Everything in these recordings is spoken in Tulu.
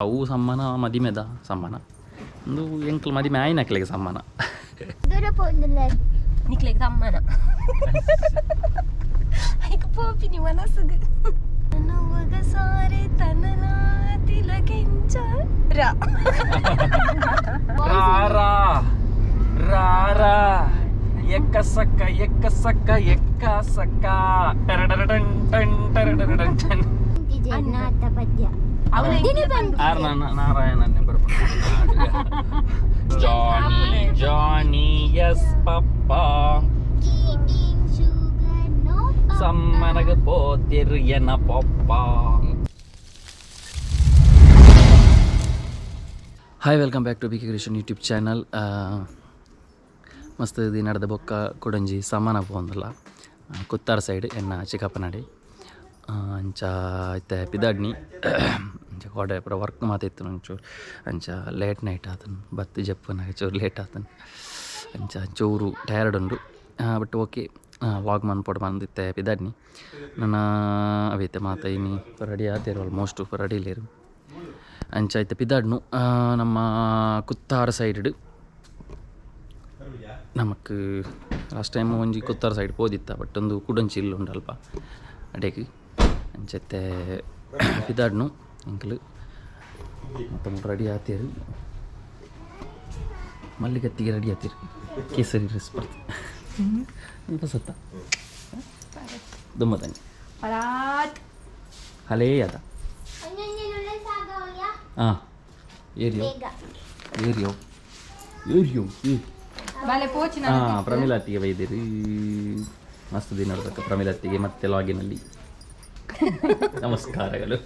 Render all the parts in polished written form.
ಅವು ಸಮ್ಮನ ಮದಿಮೆದ ಸಮ್ಮನ ಉಂದು ಎಂಕ್ಲು ಮದಿಮೆ ಆಯಿನಕ್ಲೆಗ್ ಸಮ್ಮನ. ದೂರ ಪೋಂದುಲ್ಲ. ನಿಕ್ಲೆಗ್ ತಮ್ಮನ ಐಕ್ ಪೋಪಿನಿ ಮನಸ್ಸುಗ್ ఒకసారి తనలా తిలకించరా. ರಾರಾ ರಾರಾ ಎಕ್ಕ ಸಕ್ಕ ಎಕ್ಕ ಸಕ್ಕ ಎಕ್ಕ ಸಕ್ಕ ಟರಡರಡನ್ ಟನ್ ಟರಡರಡನ್ ಟನ್. ಅನ್ನಾತ ಪದ್ಯ ಆರ್ ನನ್ನ ನಾರಾಯಣನೇ ಬರ್ಪುಂಡು. Johnny Johnny yes papa sugar no. ಸಮ್ಮನಗ ಪೋತಿರ್ ಎನ papa. Hi, welcome back to B K Krishan YouTube channel. ಮಸ್ತ್ ದಿನದ ಬೊಕ್ಕ ಕೊಡಂಜಿ ಸಮಾನ ಪೋಂದಲ್ಲ ಕುತ್ತಾರ್ ಸೈಡ್ ಎನ್ನ ಚಿಕ್ಕಪ್ಪನಡಿ ಅಂಚ ಇತ್ತೆ ಪಿದಾಡ್ನಿ. ಅಂಚ ಕೋಡೆ ಪೂರ ವರ್ಕ್ ಮಾತಿತ್ತು ಒಂಚೂರು. ಅಂಚ ಲೇಟ್ ನೈಟ್ ಆತನ್ ಬತ್ತಿ ಜಪ್ಪುನಾಗ ಚೂರು ಲೇಟ್ ಆತನ್. ಅಂಚ ಚೂರು ಟಯರ್ಡ್ ಉಂಡು, ಬಟ್ ಓಕೆ, ವ್ಲಾಗ್ ಮನ್ಪೊಡು ಬಂದಿತ್ತೆ ಪಿದಾಡ್ನಿ. ನನ್ನ ಅವಿತ್ತೆ ಮಾತ ಇನಿ ರೆಡಿ ಆತೇರು, ಆಲ್ಮೋಸ್ಟ್ ರೆಡಿ ಇಲ್ಲೇರು. ಅಂಚ ಇತ್ತೆ ಪಿದಾಡ್ನು ನಮ್ಮ ಕುತ್ತಾರ್ ಸೈಡ್. ನಮಕ್ ಲಾಸ್ಟ್ ಟೈಮ್ ಒಂಜಿ ಕುತ್ತಾರ್ ಸೈಡ್ ಪೋದಿತ್ತ, ಬಟ್ ಒಂದು ಕುಡಂಚಿ ಇಲ್ಲ ಉಂಡು ಅಲ್ಪ ಅಡೇಕ್. ಅಂಚತ್ತೆ ಪಿದಾಡ್ನು ಎಂಕ್ಲು ಮತ್ತ ರೆಡಿ ಆತೇರು. ಮಲ್ಲಿಗತ್ತಿಗೆ ರೆಡಿ ಆತೀರಿ, ಕೇಸರಿ ಡ್ರೆಸ್ ಬರ್ತದೆ ಅಂತ ಸತ್ತ ದುಮ್ಮದಂಗೆ ಹಲೇ ಅದ. ಹಾಂ, ಏರಿಯೋ ಏರಿಯೋ ಏರಿಯೋ. ಹಾಂ, ಪ್ರಮಿಲಾತಿಗೆ ಬೈದಿರಿ. ಮಸ್ತ್ ದಿನ ನೋಡ್ಬೇಕು ಪ್ರಮಿಲಾತಿಗೆ. ಮತ್ತೆ ಲಾಗಿನಲ್ಲಿ ನಮಸ್ಕಾರಗಳು.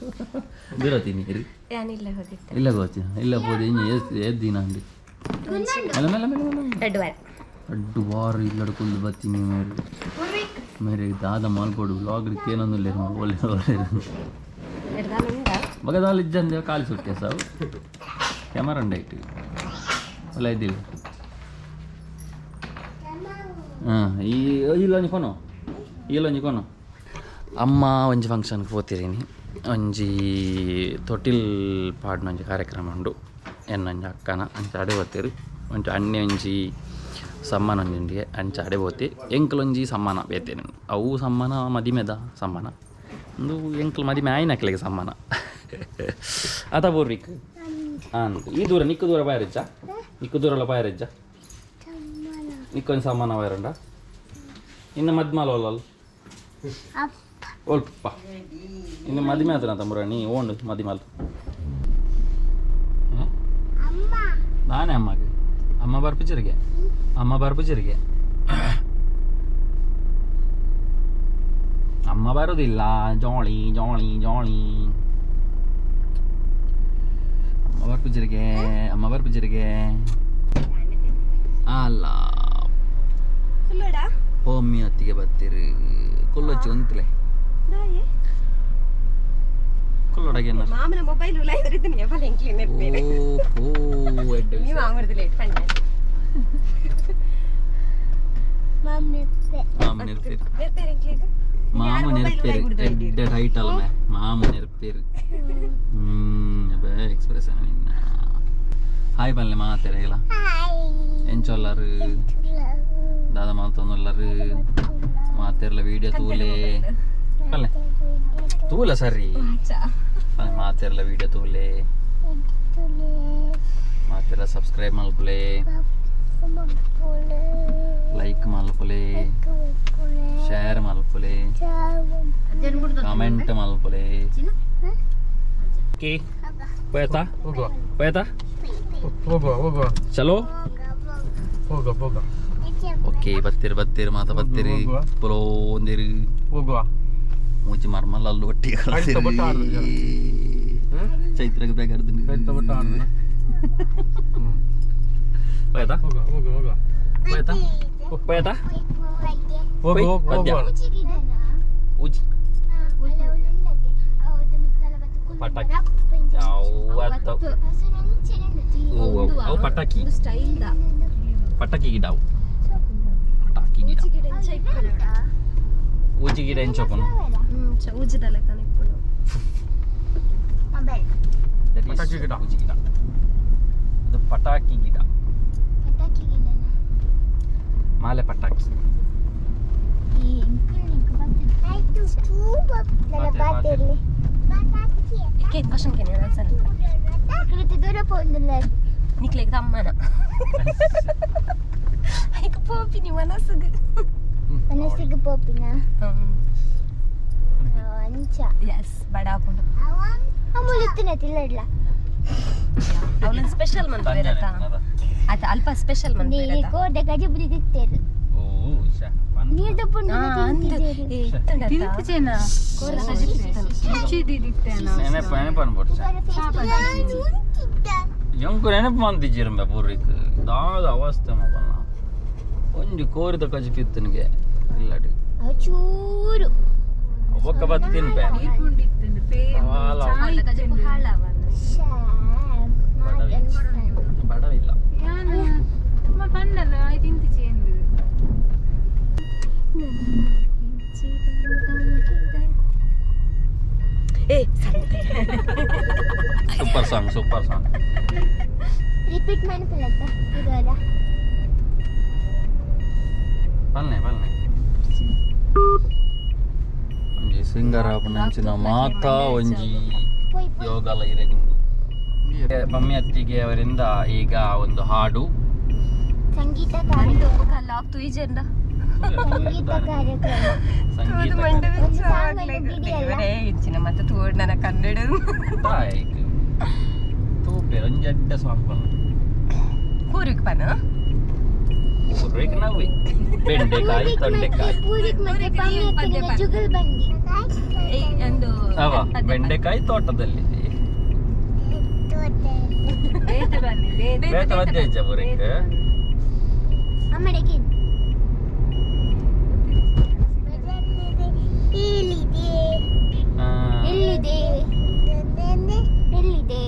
ದೂರ ತಿನ್ನಿರಿ. ಯಾನಿಲ್ಲ ಹೋಗಿದ್ದೆ. ಇಲ್ಲ ಗೋಚ ಇಲ್ಲ ಹೋದೆ ಇನ್ನು ಎದ್ದು ದಿನ ಅಂಡಿ ಮೇಲೆ ಮೇಲೆ ಮೇಲೆ ಮೇಲೆ. ಎರಡು ವಾರ. ಅಡ್ಡು ವಾರ ಇಲ್ಲಡ ಕುಂದು ಬತ್ತೀನಿ ಮೇರೆ ಮೇರೆ ದಾದ ಮಲ್ಪೊಡು ಲಾಗ್ರಿಕ್ ಏನೊಂದಿಲ್ಲ. ಒಳ್ಳೆ ಒಳ್ಳೆ. ಎರಡು. ಮಗದಾಲ್ ಇಜ್ಜಂದೆ ಖಾಲಿ ಸುಟ್ಟೆ ಸಾವು ಕ್ಯಾಮರಾ ಉಂಡೈಟ್ ಒಳ್ಳೆ ಇದ್ದಿಲ್ಲ. ಹಾಂ, ಈ ಇಲ್ಲ ಕೊನೋ ಇಲ್ಲ ಕೊನೋ. ಅಮ್ಮ ಒಂಜಿ ಫಂಕ್ಷನ್ಗೆ ಪೋತಿರಿನಿ. ಒಂಜಿ ತೊಟಿಲ್ ಪಾಡ್ನ ಒಂಜಿ ಕಾರ್ಯಕ್ರಮ ಉಂಡು ಎನ್ನೊಂಜಿ ಅಕ್ಕನ. ಅಂಚ ಅಡೆ ಪೋತಿರು. ಒಂಜಿ ಅಣ್ಣೆ ಒಂಜಿ ಸಮ್ಮಾನ ಒಂಜಿ ಉಂಡಿಗೆ. ಅಂಚ ಅಡೆ ಪೋತಿ. ಎಂಕ್ಲೊಂಜಿ ಸಮ್ಮಾನ ಬೇತೇನೆ. ಅವು ಸಮ್ಮಾನ ಮದಿಮೆದ ಸಮ್ಮಾನ. ಉಂದು ಎಂಕ್ಲು ಮದಿಮೆ ಆಯಿನಕ್ಲೆಗ್ ಸಮ್ಮಾನ ಅತ ಪೂರ್ವಿಕ್ ಹಾಂ. ಈ ದೂರ ನಿಕ್ಕು ದೂರ ಬಾಯರಿಜ್ಜ, ನಿಕ್ಕು ದೂರಲ್ಲ ಬಾಯರಿಜ್ಜ. ನಿಕ್ಕೊಂದು ಸಮ್ಮಾನ ಬಾಯರುಂಡ. ಇನ್ನು ಮದ್ಮಾಲ ಒಲ್ಲಲ್ಲ ಒಲ್ಪ. ಇನ್ನು ಮದಿಮೆ ಆತನ ತಮ್ಮುರ ನೀ ಓಂಡು ಮದಿಮಾಲ್. ನಾನೇ ಅಮ್ಮಗೆ ಅಮ್ಮ ಬರ್ಪುಜರಿಗೆ, ಅಮ್ಮ ಬರ್ಪುಜರಿಗೆ. ಅಮ್ಮ ಬರುದಿಲ್ಲ. ಜಾಳಿ ಜಾಳಿ ಜಾಳಿ. ಅಮ್ಮ ಬರ್ಪುಜರಿಗೆ, ಅಮ್ಮ ಬರ್ಪುಜರಿಗೆ ಅಲ್ಲ. ಹೋಮಿ ಅತ್ತಿಗೆ ಬತ್ತೀರಿ. ಕುಲ್ಲೊಚ್ಚಿ ಉಂತಲೆ ಕುಲ್ಲೊಡಗೆ. ಮಾಮನ ಮೊಬೈಲ್ ಉಲಾಯಿ ಇದ್ದೀನಿ ಬಲೆ ಎಂಕ್ಲಿ. ಓ ಓ ಎಡ್ಡೆ. ನೀವು ಆಮರ್ದಿಲ್ಲ ಲೇಟ್ ಪಂಡ. ಮಾಮ ನೆರ್ಪೇರು. ನೆರ್ಪೇರು ಎಂಕ್ಲಿಗ್. ಮಾಮ ನೆರ್ಪೇರು. ಎಡ್ಡೆ ಟೈಟ್ ಅಲ್ಲ ಮಾಮ ನೆರ್ಪೇರು. ಅಬ್ಬೆ ಎಕ್ಸ್ಪ್ರೆಸ್ ನಿನ್ನ. ಹಾಯ್ ಪಲ್ಲೆ ಮಾತೆರೆಗಲ. ಎಂಚೊಲ್ಲರು ದಾದ ಮಾತೊಂದುಲ್ಲರು ಮಾತೆರ್ಲ? ವಿಡಿಯೋ ತೂಲೆ ಪಲ್ಲೆ, ತೂಲ ಸರಿ ಪಲ್ಲೆ. ಮಾತೆರ್ಲ ವಿಡಿಯೋ ತೂಲೆ, ಮಾತೆರ್ಲ ಸಬ್ಸ್ಕ್ರೈಬ್ ಮಲ್ಪುಲೆ, ಲೈಕ್ ಮಲ್ಪುಲೆ, ಶೇರ್ ಮಲ್ಪುಲೆ, ಕಮೆಂಟ್ ಮಲ್ಪುಲೆ. ಓಕೆ, ಪೋಯತಾ? ಹೋಗುವ. ಪೋಯತಾ? ಹೋಗುವ ಹೋಗುವ. ಚಲೋ. ಹೋಗುವ ಹೋಗುವ. ಓಕೆ, ಬತ್ತೀರಿ ಬತ್ತೀರಿ ಮಾತ ಬತ್ತೀರಿ. ಹೋಗುವ. ಪುಲೋ ಒಂದಿರಿ. ಹೋಗುವ. ಮೂಜಿ ಮರ್ಮಲ್ಲ ಅಲ್ಲಿ ಒಟ್ಟಿಗೆ. ಕಳಿತ ಬೊಟ್ಟ ಆಡುದು ಜರ. ಚೈತ್ರಗೆ ಬೇಗ. ಕೈತ ಬೊಟ್ಟ ಆಡುದು. ಪೋಯತಾ? ಹೋಗುವ ಹೋಗುವ ಹೋಗುವ. ಪೋಯತಾ ಪೋಯತಾ? ಹೋಗುವ ಹೋಗುವ. ಪದ್ಯ. ಹೋಗುವ. ಉಜಿ ಪಟಾಕಿ ಯಾವತ್ತ? ಓ ಓ, ಅವು ಪಟಾಕಿ. Style the. ಪಟಾಕಿ ಗಿಡ ಅವು, ಪಟಾಕಿ ಗಿಡ. ಗಿಡ ಎಂಚ ಇಪ್ಪುಂಡು? ಊಜಿ ಗಿಡ ಎಂಚ ಉಪ್ಪುನು? ಊಜಿದ ಲೆಕ್ಕನೆ ಇಪ್ಪುಂಡು. ಮೊಬೈಲ್. ಪಟಾಕಿ ಗಿಡ. ಪೂಜಿ ಗಿಡ ಅದು, ಪಟಾಕಿ ಗಿಡ. ಪಟಾಕಿ ಗಿಡನ? ಮಾಲೆ ಪಟಾಕಿ. ಆಯ್ತು. ಬಾತೆರ್ಲೆ. ಕೇಕ್ ಕ್ವಶನ್ ಕೇಳಿ ಆನ್ಸರ್. ದೂರ ಪೋಂದುಲ್ಲ. ನಿಕ್ಲೆಗ್ ತಮ್ಮನ ಐಕ್ ಪೋಪಿನಿ ಮನಸ್ಸುಗ್. ಮನಸ್ಸಿಗೆ ಪೋಪಿನ ಅಂಚ. ಎಸ್, ಬಡ ಆಪುಂಡು. ಅಮೂಲಿತ್ತಿನ ತಿಲ್ಲಡ್ಲ. ಅವಳೊಂದು ಸ್ಪೆಷಲ್ ಮನ್ಪುವೆರತ್ತ ಆತ, ಅಲ್ಪ ಸ್ಪೆಷಲ್ ಮನ್ಪುವೆರತ್ತ. ಕೋರ್ದ ಗಜ ಬುದಿ ತಿತ್ತೇರು. ಓ ಶ. ನೀರ್ ದಪ್ಪುಂಡು. ತಿಂತಿದ್ದೇನ? ನೆನಪು ನೆನಪು ಅನ್ಬೋದು. ಎಂಕು ನೆನಪು ಮಂತಿಜ್ಜಿರಂಬೆ ಪೂರ್ವಿಕ್ ದಾದ ಅವಸ್ಥೆ ಮೊಬೈಲ್ನ. ಒಂಜಿ ಕೋರಿದ ಕಜಿ ಪಿತ್ತನಿಗೆ ಇಲ್ಲಡಿ. ಚೂರು. ಒಕ್ಕ ಬತ್ತಿ ತಿನ್ಪೆ. ಬಡವಿಲ್ಲ. ಏ. Super song, super song. Repeat ಮನ್ಪುಲತ್ತ ಇದರ. ಬನ್ನೆ ಬನ್ನೆ. ಒಂಜಿ ಸಿಂಗರ್ ಆಪುನಂಚಿನ ಮಾತಾ ಒಂಜಿ ಪೋಯ್ ಪೋಯ್. ಯೋಗಲ ಇರೆಗುಂಡು. ಮಮ್ಮಿ ಅತ್ತಿಗೆ ಅವರಿಂದ ಈಗ ಒಂದು ಹಾಡು. ಸಂಗೀತ ಕಾರ್ಯಕ್ರಮ. ಲಾಕ್ ತುಯಿಜೆಂಡ. ಸಂಗೀತ ಕಾರ್ಯಕ್ರಮ. ಸಂಗೀತ. ಒಂದು ಸಾಂಗ್ ಅನ್ನು ಬಿಡಿಯಲ್ಲ. ಇಚ್ಚಿನ ಮತ್ತೆ ತೋಡ್ ನನ್ನ ಕನ್ನಡ. ತೂಪೆ ಒಂಜಿ ಅಡ್ಡ ಸಾಂಗ್ ಪನ್ನ. ಪೂರ್ವಿಕ್ ಪನ. ಪೂರ್ವಿಕ್ ನವ್ವೆ ಬೆಂಡೆಕಾಯಿ ತೊಂಡೆಕಾಯಿ. ಪೂರಿಕ್ ಮತ್ತೆ ಪಮ್ಮಿ ಅತ್ತಿಗೆ ಜುಗಲ್ ಬಂದಿ. ಒಂದು ಅವ ಬೆಂಡೆಕಾಯಿ ತೋಟದಲ್ಲಿ ಬೇತೆ ಮಧ್ಯೆ ಇಜ್ಜ ಪೂರಿಕ್. ಅಮ್ಮಡಿಗೆ ಎಲ್ಲಿದೆ? ಎಲ್ಲಿದೆ? ಎಲ್ಲಿದೆ?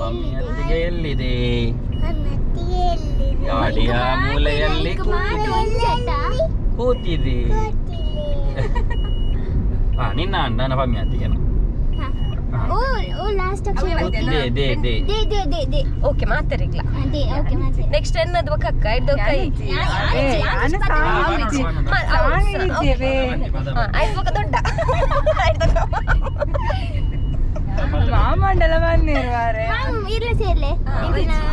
ಪಮ್ಮಿ ಅತ್ತಿಗೆ ಎಲ್ಲಿದೆ? ಗಾಡಿಯ ಮೂಲೆಯಲ್ಲಿ ಕೂತಿದೆ ಕೂತಿದೆ. ಹಾ, ನಿನ್ನ ಅಣ್ಣನ ಪಮ್ಮಿ ಅತ್ತಿಗೆನ. ಓ ಓ, ಲಾಸ್ಟ್ ಅಕ್ಷರ. They they they. They they they they. Okay, ಮಾತಾಡಿಗ್ಲ. ಅದೇ, ಓಕೆ, ಮಾತಾಡಿ. ನೆಕ್ಸ್ಟ್ ಎನ್ನದು ಕಕ್ಕ ಇಡ್ದು ಕೈ. ಆಯ್ತು, ಬೊಕ ದೊಡ್ಡ ಮಾಮಂಡಲ ಬಂದಿರುವಾರೆ. ಇರ್ಲ ಸೇರ್ಲೆ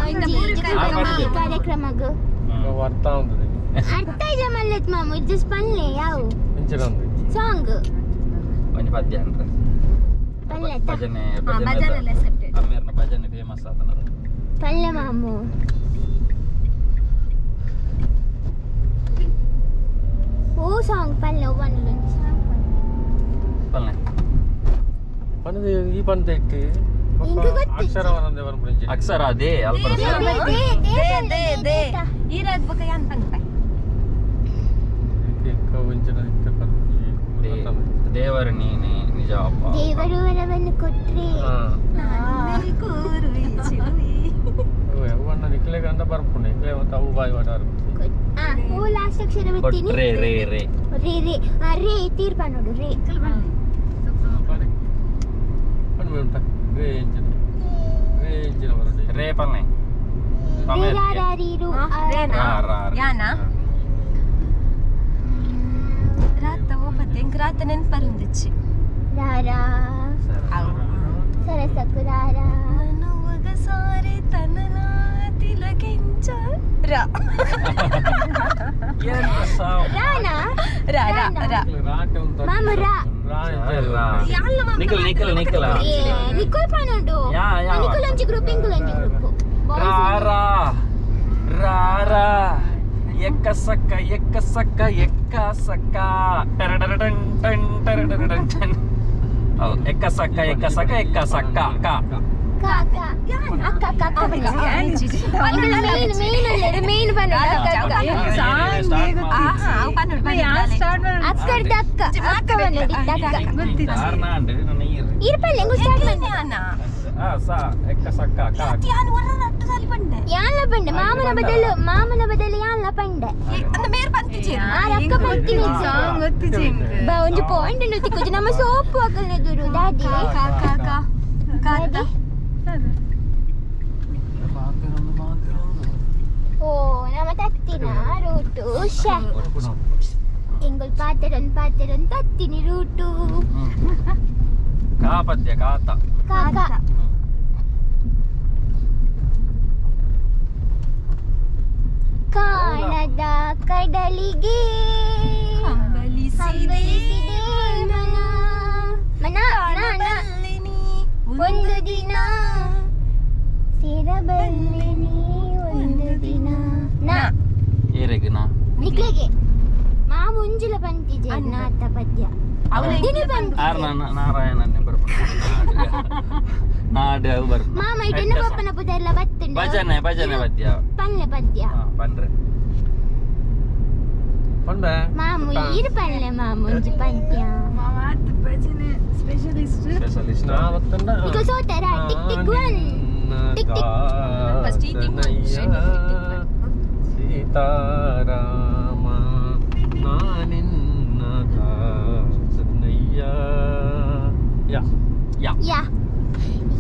ಒಂಜಿ ಕಾರ್ಯಕ್ರಮಗ್. ಅರ್ಥ ಉಂಟು. ಅರ್ಥ ಇಜ ಮಲ್ಲೆತ್ ಮಾಮು, ಇದು ಜಸ್ಟ್ ಪನ್ಲೆ ಯಾವ ಇಂಚಿನ ಒಂದು ಸಾಂಗ್. ಒಂಜಿ ಪದ್ಯ ಅಂದ್ರೆ ಪಲ್ಲೆ. ಭಜನೆ. ಭಜನೆ. ಭಜನೆ, ಅಮ್ಮೇರ್ನ ಭಜನೆ ಫೇಮಸ್ ಆತನದ. ಪಲ್ಲೆ ಮಾಮು. ಓ ಸಾಂಗ್ ಪಲ್ಲೆ ಒನ್ ಸಾಂಗ್. ಪಲ್ಲೆ. ಪಂದ್ ಈ ಪಂತ ಇಟ್ಟು. ಇಂಕ್ ಗೊತ್ತಿಜ್ಜಿ. ಅಕ್ಷರ ಒಂದೇ ಬರ್ಬಿಡಿ. ಅಕ್ಷರ ಅದೇ ಅಲ್ಪ. They they they. They they ಈರಾದ್ ಬೊಕ ಯಾನ್ ಪನ್ಪೆ. ಒಂಚಿನ ಇತ್ತೆ ಪಂದ್. ದೇವರು ನೀನೆ ನಿಜ ಅಪ್ಪ. ದೇವರು ವರವನ್ನು ಕೊಟ್ರೆ. ಅವನ್ನ ನಿಕ್ಲೆ ಗಂಡ ಬರ್ಪುಂಡು ನಿಕ್ಲೆ ಮತ್ತೆ ಅವು ಬಾಯಿ ವಾಟಾರು. ಓ ಲಾಸ್ಟ್ ಅಕ್ಷರ ಬಿತ್ತೀನಿ. ಕೊಟ್ರೆ ರೇ ರೇ. ರೇ ರೇ, ಆ ರೇ ತೀರ್ಪ ನೋಡು ರೇ. ಪಂದ್ ಉಂಟ ರೇ ಇಂಚಿನ ರೇ ಇಂಚಿನ ಬರೋದು. ರೇ ಪಲ್ಲೆ. ರೇ ರಾ ರಾ ರೀ ರು ಆ. ರೇನಾ? ರಾ ರಾ ರೇ. ಯಾನ ರಾತ ಓಪತ್ತೆ ಎಂಕ್ ರಾತ ನೆನ್ಪರುಂದಿಚ್ಚಿ. ರಾ ರಾ ಸರಸಕು ರಾ ರಾ. నన్ను ఒకసారి తనలా తిలకించ రా. ಎಂತ ಸಾವು. ರಾನಾ? రా రా రా. ರಾಟೆ ಉಂಟು. ಮಾಮ ರಾ. ರಾ. ರಾ. ನಿಖಲ್ ನಿಖಲ್ ನಿಖಲ. ಏ ನಿಕೋಲ್ ಪಾನೋಡು. ಯಾ ಯಾ. ನಿಕೋಲ್ ಒಂಜಿ ಗ್ರೂಪ್, ಇಂಕುಲ್ ಒಂಜಿ ಗ್ರೂಪ್. ರಾ ರಾ ರಾ ರಾ ಎಕ್ಕ ಸಕ್ಕ ಎಕ್ಕ ಸಕ್ಕ ಎಕ್ಕ ಸಕ್ಕ ಟರಡರಡನ್ ಟನ್ ಟರಡರಡನ್ ಟನ್. ಹೌದು, ಎಕ್ಕ ಸಕ್ಕ ಎಕ್ಕ ಸಕ್ಕ ಎಕ್ಕ ಸಕ್ಕ ಕ. ಕಾ ಕಾ ಅಕ್ಕ ಅಕ್ಕ ಅಕ್ಕ ಅಕ್ಕ. ಮೇನ್ ಮೇನ್ ಉಲ್ಲೆರ್ ಮೇನ್ ಪನೋಡು ಅಕ್ಕ ಅಕ್ಕ. ಸ್ಟಾರ್ಟ್. ಅಕ್ಕರ್ದ ಅಕ್ಕ ಅಕ್ಕ ಪನೋಡು ಇತ್ತ ಅಕ್ಕ. ಇರ್ಪಲ್ಲೆ ಎಂಗು ಸ್ಟಾರ್ಟ್ ಮಾಡಿ. ಸಾ ಎಕ್ಕ ಸಕ್ಕ ಕ. ಯಾನ್ಲ ಪಂಡೆ ಮಾಮನ ಬದಲು, ಮಾಮನ ಬದಲು ಯಾನ್ಲ ಪಂಡೆ. ಆ ಅಕ್ಕ ಬರ್ತೀನಿ. ಸಾಂಗ್ ಗೊತ್ತಿಜ್ಜಿ. ಬಾ, ಒಂಜಿ ಪಾಯಿಂಟ್ ಉಂಡು ತಿಕ್ಕುಜಿ ನಮ್ಮ ಸೋಪು ಅಕಲ್ನ ಎದುರು ದಾದಿ. ದಾದಿ. ಎಂಗುಲ್ ಪಾತೆರೊಂದು ಪಾತೆರೊಂದು ತತ್ತಿನಿ ರೂಟು. ಕಾ ಪದ್ಯ ಕಾತ. ಕಾಕ. ಕಾಣದ ಕಡಲಿಗೆ ಹಂಬಲಿಸಿದೆ ಹಂಬಲಿಸಿದೆ ಮನ ಮನ ನ ನ. ಕಾಣಬಲ್ಲೆ ನೀ ಒಂದು ದಿನ ಸೇರಬಲ್ಲೆ ನೀ ಒಂದು ದಿನ ನ. ಏರೆಗ್ ನಾ? ನಿಕ್ಲೆಗೆ ಮಾ ಮುಂಜುಲ ಪಂತಿಜೆ ನಾತ ಪದ್ಯ ಅವನ ದಿನಿ ಪಂತಿ. ಆರ್ ನಾರಾಯಣನೇ ಬರ್ಪುಂಡು ನಾಡು ಅವು ಬರ್ಪುಂಡು. ಮಾಮ ಇಟೆನ್ನ ಪಪ್ಪನ ಪುದೆಲ್ಲ ಬತ್ತುಂಡು. ಭಜನೆ ಭಜನೆ ಪದ್ಯ. ಪಲ್ಲೆ ಪದ್ಯ. ಹಾ, ಪನ್ರೆ. ಪಂಡೆ. ಮಾಮು ಇರು ಪಲ್ಲೆ ಮಾಮುಂಜಿ ಪದ್ಯ. ಮಾಮ ಭಜನೆ ಸ್ಪೆಷಲಿಸ್ಟ್. ಸ್ಪೆಷಲಿಸ್ಟ್. ನಾ ಬತ್ತಂಡ. ನಿಕ ಸೋತರ tick tick one tick tick. First ಈ tick one, tick tick one. Seetharama ನಾನಿನ್ನ ದಾಸನಯ್ಯ. ಯಾ. ಯಾ. ಯಾ.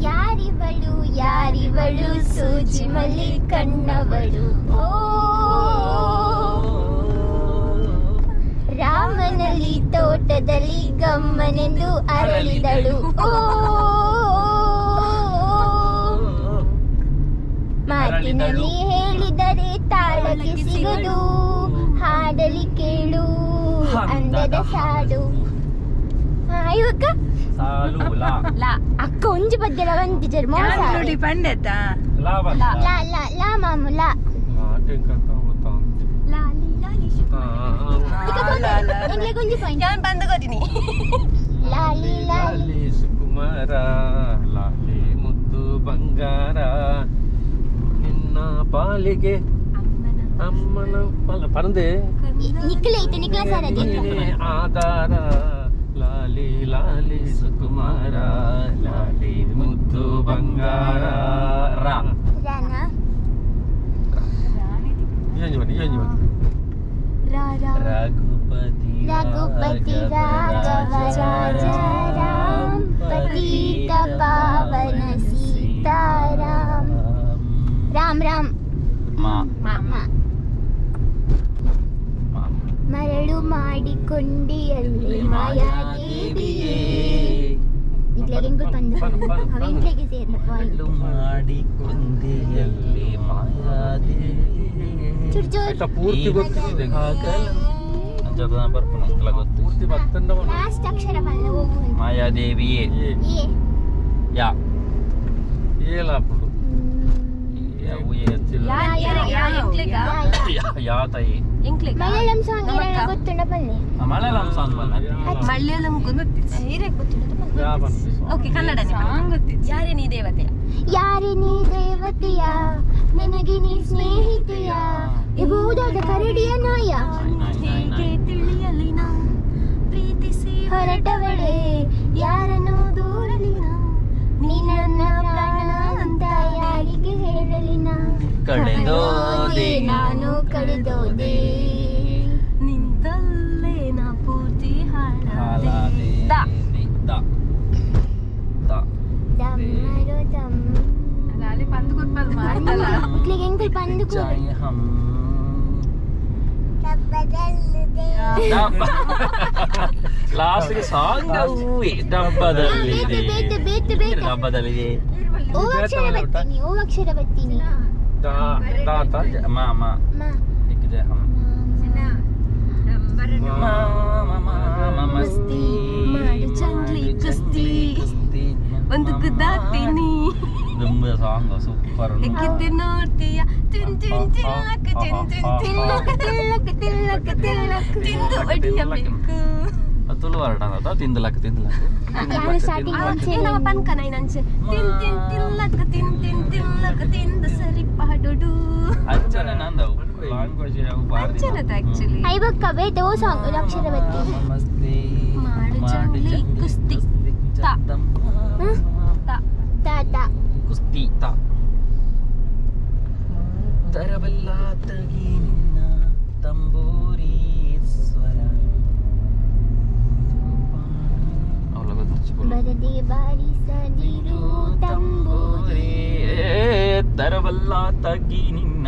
ಯಾರಿವಳು ಯಾರಿವಳು ಸೂಜಿಮಲಿ ಕಣ್ಣವಳು ಓ ರಾಮನಲ್ಲಿ ತೋಟದಲ್ಲಿ ಗಮ್ಮನೆಂದು ಅರಳಿದಳು ಓ ಮಾತಿನಲ್ಲಿ ಹೇಳಿದರೆ ತಾಳಕ್ಕೆ ಸಿಗದು ಹಾಡಲಿ ಕೇಳು ಅಂದದ ಸಾಡು. ಇವಕ್ಕ ಸಾಲು ಲಾ. ಲಾ. ಅಕ್ಕ ಒಂಜಿ ಪದ್ಯಲ ಬಂತಿಜರ್ ಮೋಸ. ನೋಡಿ ಪಂಡೆತ. ಲಾ ಬಂತ. ಲಾ ಲಾ ಲಾ ಮಾಮು ಲಾ. ಮಾಟಿಂಕಂತ ಗೊತ್ತಾ? ಲಾಲಿ ಲಾಲಿ. ಎಂಗ್ಲೆ ಒಂಜಿ ಪಾಯಿಂಟ್. ಯಾನ್ ಬಂದು ಗೊತ್ತಿನಿ. ಲಾಲಿ ಲಾಲಿ. ಲಾಲಿ ಸುಕುಮಾರ ಲಾಲಿ ಮುದ್ದು ಬಂಗಾರ ನಿನ್ನ ಪಾಲಿಗೆ ಅಮ್ಮನ ಅಮ್ಮನ ಪಾಲ ಪರಂದೆ. ನಿಕ್ಲೆ ಐತೆ ನಿಕ್ಲ ಸರ್ ಅದೇ. ನೀನೇ ಆಧಾರ ಲಾಲಿ ಲಾಲಿ ಸುಕುಮಾರ ಲಾಲಿ ಮುದ್ದು ಬಂಗಾರ. ರಾ. ರಾನ. ಏನ್ ಬನ್ನಿ ಏನ್ ಬನ್ನಿ. ರಾ ರಾ. ರಘುಪತಿ ರಘುಪತಿ ರಾಘವ ರಾಜ ರಾಮ್ ಪತೀತ ಪಾವನ ಸೀತಾರಾಮ್ ರಾಮ್ ರಾಮ್. ಮಾ. ಮಾ. ಮಾ. ಮರಳು ಮಾಡಿಕೊಂಡಿಯಲ್ಲಿ ಮಾಯಾದೇವಿಯೇ. ಇಟ್ಲೆಗೆ ಎಂಗುಲ್ ಪಂದು ಅವ ಇಂಟ್ಲೆಗೆ ಸೇರ್ನ ಪಾಯಿಂಟ್. ಮರಳು ಮಾಡಿಕೊಂದೆಯಲ್ಲಿ ಮಾಯಾದೇವಿಯೇ. ಚುರ್ ಚುರ್. ಆಯ್ತಾ ಪೂರ್ತಿ ಗೊತ್ತಿದೆ. ಅಂಚದ ಬರ್ಪುನ ಅಂಕಲ ಗೊತ್ತು. ಪೂರ್ತಿ ಬತ್ತಂಡ. ಲಾಸ್ಟ್ ಅಕ್ಷರ ಪಲ್ಲ ಹೋಗು. ಮಾಯಾದೇವಿಯೇ. ಏ. ಏ. ಯಾ. ಏಲಾಪುಡು. ಅವು ಏ ಅತ್ತಿಲ್ಲ. ಯಾ ಯಾ ಯಾ ಎಂಕ್ಲೆಗ. ಯಾ ಯಾ. ಯಾ ಯಾ ತಾಯಿ. ಎಂಕ್ಲೆಗ. ಮಲಯಾಳಂ ಸಾಂಗ್ ಏನಾರ ಗೊತ್ತುಂಡ ಪಲ್ಲೆ? ಮಲಯಾಳಂ ಸಾಂಗ್ ಬನ್ನ. ಮಲಯಾಳಂ ಗೊತ್ತಿತ್ತು ಹಿರೇಕ್ ಗೊತ್ತಿಲ್ಲ. ಯಾ ಬಂತು. ಓಕೆ ಕನ್ನಡ. ಸಾಂಗ್ ಗೊತ್ತಿತ್ತು. ಯಾರೇ ನೀ ದೇವತೆ. ಯಾರೇ ನೀ ದೇವತೆಯ ನನಗೆ ನೀ ಸ್ನೇಹಿತೆಯ ಇವುದಾದ ಕರಡಿಯ ನಾಯ. ನಾಯಿ ನಾಯಿ ಹೀಗೆ ನಾಯಿ. ತಿಳಿಯಲಿ ನಾ ಪ್ರೀತಿಸಿ ಹೊರಟವಳೆ ಯಾರನ್ನು ದೂರಲಿ ನಾ ನೀ ನನ್ನ ಪ್ರಾಣ ಅಂತ ಯಾರಿಗೆ ಹೇಳಲಿ ನಾ? ಕಳೆದೋದೆ ನಾನು ಕಳೆದೋದೆ. ನಿಂತಲ್ಲೇ ನಾ ಪೂರ್ತಿ ಹಾಳಾದೆ. ಹಾಳಾದೆ. The. The the. ದಮ್ಮರು ದಮ್. ಲಾಲಿ ಪಂದ್ ಕೊಟ್ಪಲ್ ಮಾಡ್ತಲ್ಲ. ಇಟ್ಲಿಗೆ ಎಂಕಲ್ ಪಂದು ಕೂಡ. ಜೈ ಹಮ್ ಲಾಸ್ಟ್ ಸಾಂಗ್ ಡಬ್ಬದಲ್ಲಿ. ಬೇತೆ ಬೇತೆ ಬೇತೆ ಬೇತೆ. ಡಬ್ಬದಲ್ಲಿ. ಓ ಅಕ್ಷರ ಬರ್ತೀನಿ ಓ ಅಕ್ಷರ ಬರ್ತೀನಿ. ದಾ ದಾತ. ಮಾ ಮಾ. ಮಾ. ಇಕ್ ಜೈ ಹಮ್ ಮಾ ಮಾ ಮಾ ಮಸ್ತಿ ಮಾಡು ಜಂಗ್ಲಿ ಕುಸ್ತಿ. ಕುಸ್ತಿ. ಒಂದು ಕುದಾತೀನಿ. ದುಂಬ ಸಾಂಗ್ ಸೂಪರ್. ಎಕ್ಕಿದ್ದು ನೋಡ್ತೀಯ ತಿನ್ ತಿನ್ ತಿನ್ನಕ್ ತಿನ್ ತಿನ್ ತಿನ್ನಕ್ ತಿನ್ನಕ್ ತಿನ್ನಕ್ ತಿನ್ನಕ್ ತಿಂದು ಒಡಿಯಬೇಕು. ತುಳು ಹೊರಟ ತಿಂದಲಕ್ ತಿಂದಲಕ್. ಯಾರು ಸ್ಟಾರ್ಟಿಂಗ್ ಏ ನಮ್ಮ ಪನ್ಕನ ನಂಚೆ ತಿನ್ ತಿನ್ ತಿನ್ನಕ್ ತಿನ್ ತಿನ್ ತಿನ್ನಕ್ ತಿಂದು ಸರಿ ಪಾಡೋಡು. ಅಂಚನೆ ನಂದವು ಲ್ಯಾಂಗ್ವೇಜ್ ಅವು ಬಾರಿ. ಅಂಚನದ ಆಕ್ಚುಲಿ. ಐಬಕ್ಕ ಬೇತೆ ಓ ಸಾಂಗ್ ಅಕ್ಷರ ಬರ್ತೀನಿ. ಮಸ್ತಿ ಮಾಡು ಜಂಗ್ಲಿ ಕುಸ್ತಿ. ತ. ತ. ತಾತ. ಕುಸ್ತಿ ತ ತರಬಲ್ಲ ತಗಿ ನಿನ್ನ ತಂಬೂರೀಶ್ವರ ಅವಳ ಗೊತ್ತು. ಬರದೆ ಬಾರಿಸದಿರು ತಂಬೂರಿ. ತರಬಲ್ಲ ತಗಿ ನಿನ್ನ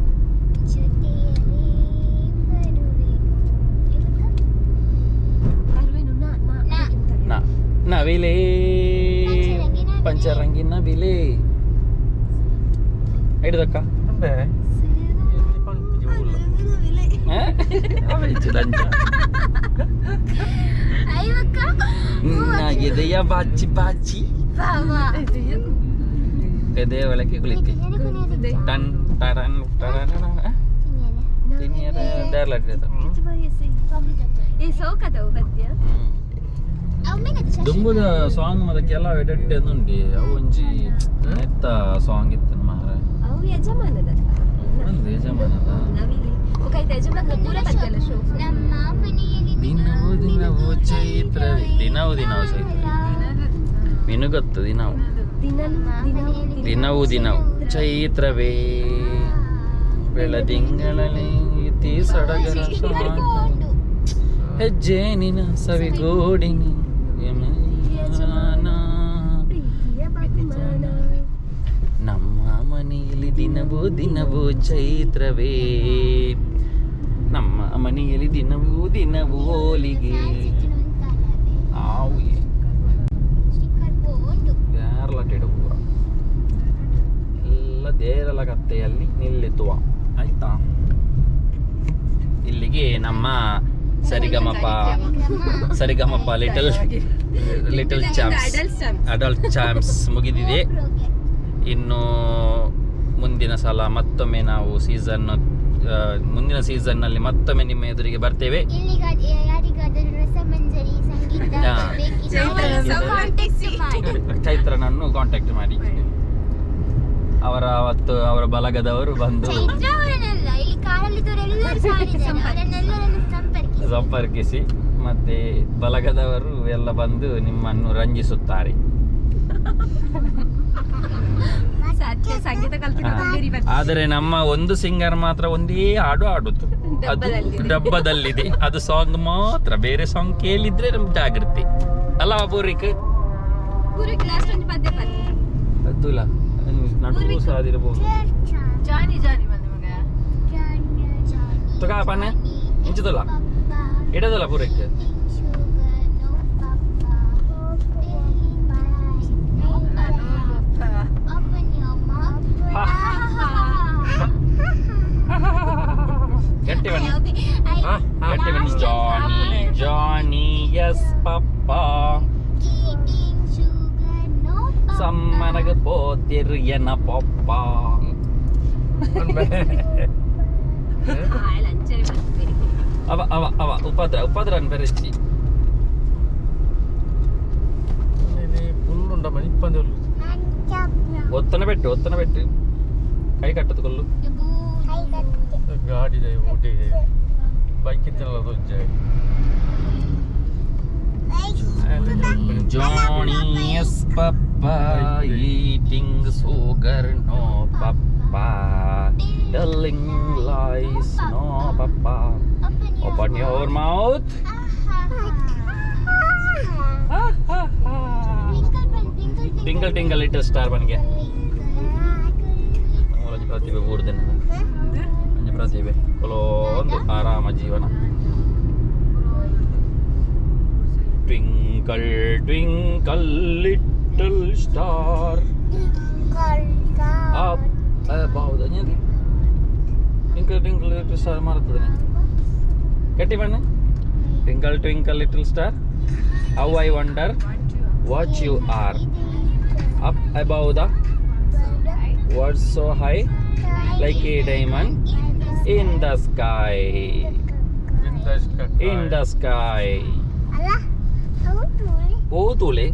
ನವಿಲೇ, ಪಂಚರಂಗಿ ನವಿಲೇ. ಹಿಡಿದಕ್ಕ ಎದೆಯ ಬಾಚಿ ಬಾಚಿ ಎದೆಯ ಒಳಗೆ ಕುಳಿತಿ ಟನ್ ಟರನ್ ಟರನ್ ದುಂಬುದ ಸಾಂಗ್ ಮದ ಕೆಲವು ಎಡೆಟ್ ಉಂಡಿ ಅವು ಒಂಜಿ ನೆತ್ತ ಸಾಂಗ್ ಇತ್ತು ಮಾರ ಅವು ಯಜಮಾನದ ಒಂದು ಯಜಮಾನದ ದಿನವೂ ದಿನವೂ ಚೈತ್ರ, ದಿನವೂ ದಿನವೂ ಚೈತ್ರ ಮಿನುಗತ್ತು ದಿನವು ದಿನವೂ ದಿನವೂ ಚೈತ್ರವೇ ಬೆಳದಿಂಗಳಲ್ಲಿ ಸಡಗರ ಹೆಜ್ಜೆ ನಿನ ಸವಿಗೂಡಿನಿ ನಮ್ಮ ಮನೆಯಲ್ಲಿ ದಿನವೂ ದಿನವೂ ಚೈತ್ರವೇ, ನಮ್ಮ ಮನೆಯಲ್ಲಿ ದಿನವೂ ದಿನವೂ ಹೋಲಿಗೆ. ಪೂರ ಎಲ್ಲ ದೇರಲ ಕತ್ತೆಯಲ್ಲಿ ನಿಲ್ಲಿತುವ. ಆಯ್ತಾ? ಇಲ್ಲಿಗೆ ನಮ್ಮ Sarigamapa Sarigamapa little little champs adult champs ಮುಗಿದಿದೆ. ಇನ್ನು ಮುಂದಿನ ಸಲ ಮತ್ತೊಮ್ಮೆ ನಾವು ಸೀಸನ್ ಮುಂದಿನ ಸೀಸನ್ನಲ್ಲಿ ಮತ್ತೊಮ್ಮೆ ನಿಮ್ಮ ಎದುರಿಗೆ ಬರ್ತೇವೆ. ಚೈತ್ರನನ್ನು ಕಾಂಟ್ಯಾಕ್ಟ್ ಮಾಡಿ. ಅವರ ಅವತ್ತು ಅವರ ಬಲಗದವರು ಬಂದು ಸಂಪರ್ಕಿಸಿ ಮತ್ತೆ ಬಲಗದವರು ಎಲ್ಲ ಬಂದು ನಿಮ್ಮನ್ನು ರಂಜಿಸುತ್ತಾರೆ. ಆದರೆ ನಮ್ಮ ಒಂದು ಸಿಂಗರ್ ಮಾತ್ರ ಒಂದೇ ಹಾಡು ಹಾಡುದು, ಅದು ಡಬ್ಬದಲ್ಲಿದೆ, ಅದು ಸಾಂಗ್ ಮಾತ್ರ. ಬೇರೆ ಸಾಂಗ್ ಕೇಳಿದ್ರೆ ನಮ್ಗೆ ಜಾಗೃತಿ ಅಲ್ಲ. ಪೂರ್ವಿಕ್ ನಡುವು ಸಾದಿರಬಹುದು. ತುಗಾಪನೆ ಇಂಚದಲ್ಲ ಇಡದಲ್ಲ ಪೂರ್ವಿಕ್. ಗಟ್ಟಿ ಬನ್ನಿ, ಗಟ್ಟಿ ಬನ್ನಿ. Johnny Johnny yes papa, ಸಮ್ಮನಗ ಪೋತಿರು ಎನ ಪಪ್ಪ. ಅವ ಅವ ಅವ ಉಪದ್ರ ಉಪದ್ರ ಬೆರೆಚಿ ಒತ್ತನ ಬೆಟ್ಟು ಒತ್ತನ ಬೆಟ್ಟು ಕೈ ಕಟ್ಟದು ಗಾಡಿ ಬೈಕ್ ಇತ್ತಲ್ಲ. Johnny yes papa, eating sugar no papa, telling lies no papa, open your mouth. Twinkle twinkle little star ಬನ್ಗೆ ಒಂಜಿ ಪ್ರತಿಭೆ ಊರ್ದೆನ ಒಂಜಿ ಪ್ರತಿಭೆ ಒಂದು ಆರಾಮ ಜೀವನ. Twinkle twinkle little star up above the twinkle twinkle little star ಮಾಡ್ತದೆ ಗಟ್ಟಿ ಬಣ್ಣ. Twinkle twinkle little star, how I wonder what you are, up above the world so high, like a diamond in the sky, in the sky. ಓ ತೂಲೆ